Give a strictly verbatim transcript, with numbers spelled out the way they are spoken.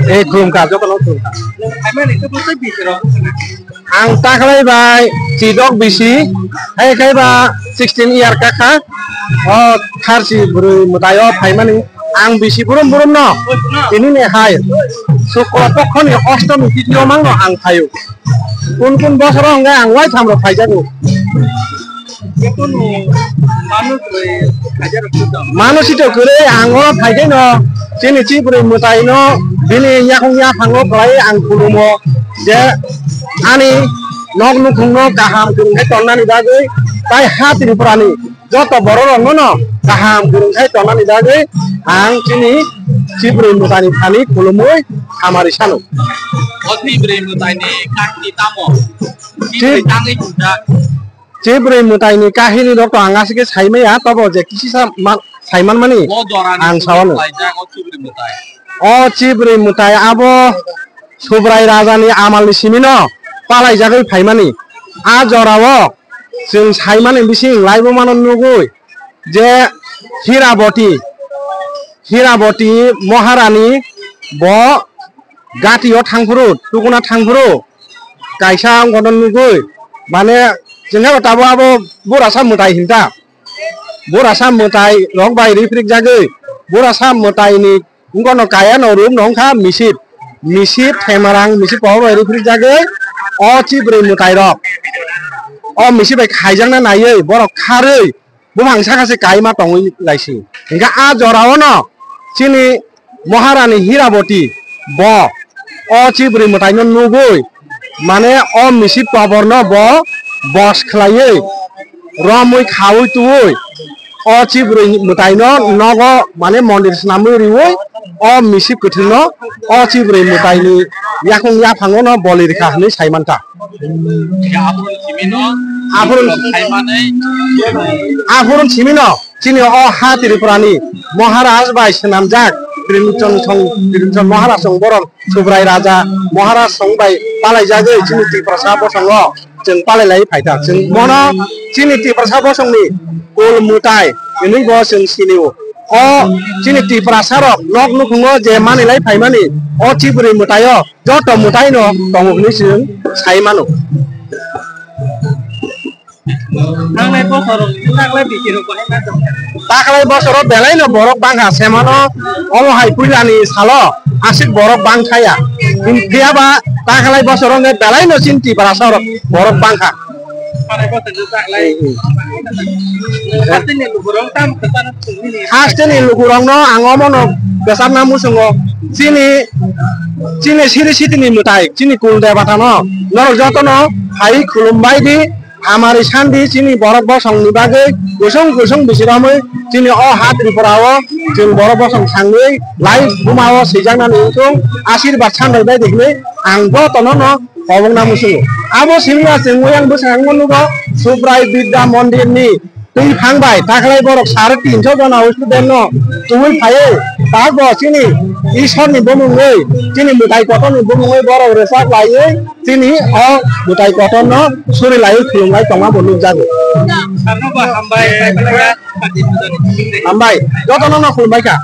Eh, khulumkha, jotono khulumkha. Ang taklai bai chidok bisi, hai khe ba sixteen year kakha. O kharchi bwrwi mwtai o phaimani ang bisi burum burum no tini ni hai Sukla pokho ni ostomi titi o mang no ang phaio. Kun kun bosoro hwnkhe ang uaitham rok phaijago. Mano sito kwrwi ang oro phaijaino. Chini chibrwi mwtaino bini yakung yaphango kwlai ang khulumo je ani nok nukhungno kaham kwrwngkhe tonnani bagwi tai ha Tripurani joto bororokno no kaham kwrwngkhai tongnani bagwi ang chini chibrwi mwtaini thani khulumwi hamari sano. O chibrwi mwtaini kahini tamo? Chibrwi tangwi tongja. Chibrwi mwtaini kahini rok to ang aswk khe saimaya, tobo je kisisa ma-, saimanmani ang sawano. O chibrwi mwtai abo Subrai Raja ni amal ni simi no palaijagwi phaimani. A jora o chwng saimani bising laibuma no nugwi je Hiraboti, Hiraboti Maharani bo gati o thangphuru, tukuna thangphuru kaisa wngkha no nugwi, mane chwng khe tabuk abo burasa mwtai hinta. Burasa mwtai rok bai riprik jagwi, burasa mwtai ni wngkha no kaya no room no wngkha misip, misip themarang misip pohor bai riprik jagwi, o chibrwi mwtai rok o misip bai khaijakna naiwi borok kharwi buphang saka se kaima tongwi laisi. Hingkhe a jora o no chini Maharani Hiraboti bo o chibrwi mwtaino nugwi, mane o misip koborno bo bos khlaiwi, romwi khaui twiwi, o chibrwi mwtaino nogo, mane mondir swnamwi riwi, o misip kwthwngno o chibrwi mwtaini yakung yaphango no boli rikha hwnwi sai mankha. Aphuru, aphuru simino chini o ha Tripurani Maharaj bai swnamjak Trimchon song, Trimchon Maharaj song borok Subrai Raja Maharaj song bai palaijagwi chini Tiprasa bosongo chwng palailai phaikha. Chwng bono chini Tiprasa bosongni kul mwtai hinwi bo chwng sinio. O chini Tiprasa rok nok nukhungo je manilai phaimani o chibrwi mwtaio joto mwtaino tongo hinwi chwng sai mano. Thangnai bosor, taklai bisi rok bahai ma tong? Taklai bosoro belaino borok bangkha, semano omo hai puilani salo aswk borok bangthaya. Phiyaba taklai bosoro wngkhe belaino chini Tiprasa rok borok bangkha. Thangnai bosor taklai. Hmm, hmm. Hasteni lukurok tam kwcharo tongmani. Hasteni lukurokno ang omono kwcharna muchungo, chini, chini siri sitini mwtai, chini kul debatano norok jotono hai khulumbai di. Hamari sandi chini borok bosongni bagwi kusung kusung bisiromwi chini o ha Tripura o chwng borok bosong thangwi lai buma o swijaknani wngthung, asirbat sanrwbai di hinwi ang jotono no kobokna muchungo. Abo simi ya chwng oyang bwskango nugo Subrai Bidya Mondir ni twi phang bai taklai borok sare tinso jona student no tubui phaiwi tak bo chini Ishwar ni bumungwi chini mwtai kotor ni bumungwi borok rwchap laiwi chini o mwtai kotorno suri laiwi khulumlai tongma bo nukjago. Sarno bo hambai, hambai, jotono no khulumbai kha.